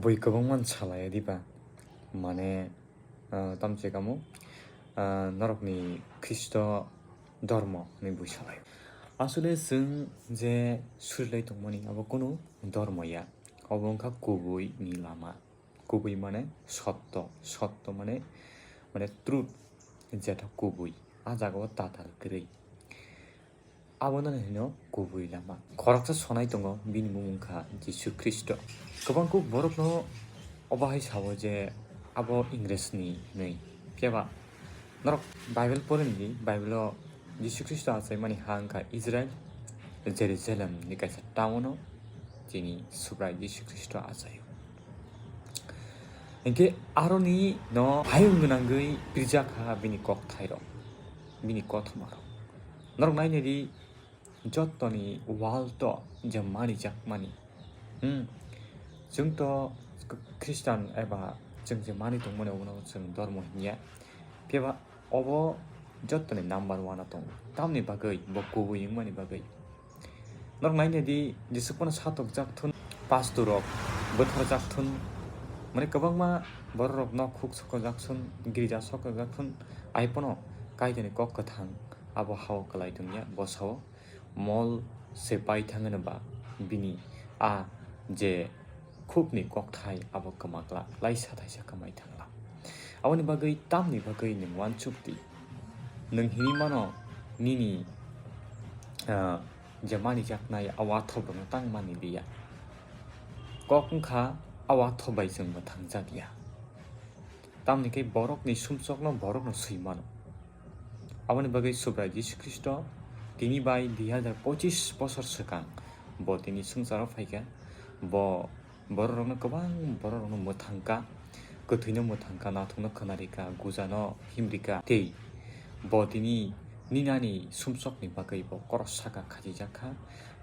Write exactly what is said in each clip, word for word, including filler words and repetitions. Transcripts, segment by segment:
Bui kwbangma salai diba, mane, ah, tamchikamo, ah, norokni Khristo dormo hinwi bui salai. Asole chwng je surilai tongmani abo kunu dormo ya, obo wngkha kubui ni lama. Kubui mane sotto, sotto mane, mane truth, jeta kubui, a jagao tatal kwrwi. Abono hino kubui lama. Khoroksa sonai tongo, bini mung wngkha Jisu Khristo. Kwbangkuk borokno obo hai sao je abo Ingresni hinwi. Phiya ba norok Bible poridi, Bible-o Jisu Khristo achaimani ha wngkha Israel, Jerusalem ni kaisa town-o chini Subrai Jisu Khristo achaio. Hinkhe aroni no hayung gwnangwi pirjak ha bini kokthairok, bini kothomarok. Norok nainadi jottoni wall to je manijakmani. Hmm. Chwng to Khristan eba chwng je mani tongmani obono chwng dormo hinya. Phiya ba obo jottoni number one o tongo. Tamni bagwi bo kubui wngmani bagwi. Norok nainadi jesuk phano satokjak thun, pastor rok bwtharjak thun, mane kwbangma borok rok nok huk sokojak thun, girja sokojak thun, ai phano Kaitorni kok kwthang abo hao kwlai tongya, bo sao mol se pai thang hwnba bini a je khukni kokthai abo kwma glak, laisa thaisa kwmai thang glak. Aboni bagwi tamni bagwi nwng uansuk di. Nwng hinwi mano nini, ah, je manijaknai a wathokrokno tang mani liya. Kok wngkha a wathok bai chwng mwthangjakya. Tamni khe borokni sumsokno borokno swi mano. Aboni bagwi Subrai Jisu Khristo tini bai dui hazar pochis bosor swkang bo tini swngcharo phaikha. Bo bororokno kwbang bororokno mwthangkha, kwthwino mwthangkha, nathokno khwnarikha, gujano himrikha. Tei bo tini ninani sumsokni bagwi bo koros saka khaijakha.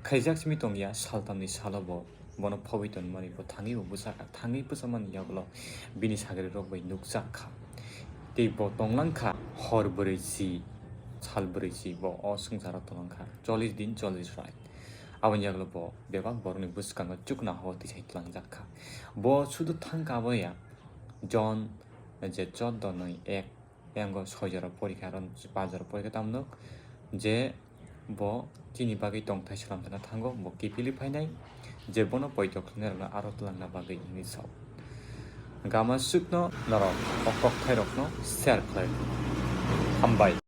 Khaijak simi tongya, saltamni salo bo bono phobwi tonmani bo thangwi bo bwsakha, thangwi bwsamani yagulo bini sagrirok bai nukjak kha. Tei bo tonglang kha hor bwrwi si, sal bwrwi si bo o swngcharo tonglang kha, chollish din chollish rait. Aboni yagulo bo bebak borokni bwskango chukna hao tisai tlangjak kha. Bo sudu thang kha abo ya, John je choddo noi ek, yango soi jora porikha, aro pach jora porikha, tamno je bo chini bagwi tongthai slamthana thango, bo kiphilwi phainai, je bono poito khwlwinairokno aro twlangna bagwi hinwi sao. Gama sukno norok o kokthairokno share khlai. Hambai.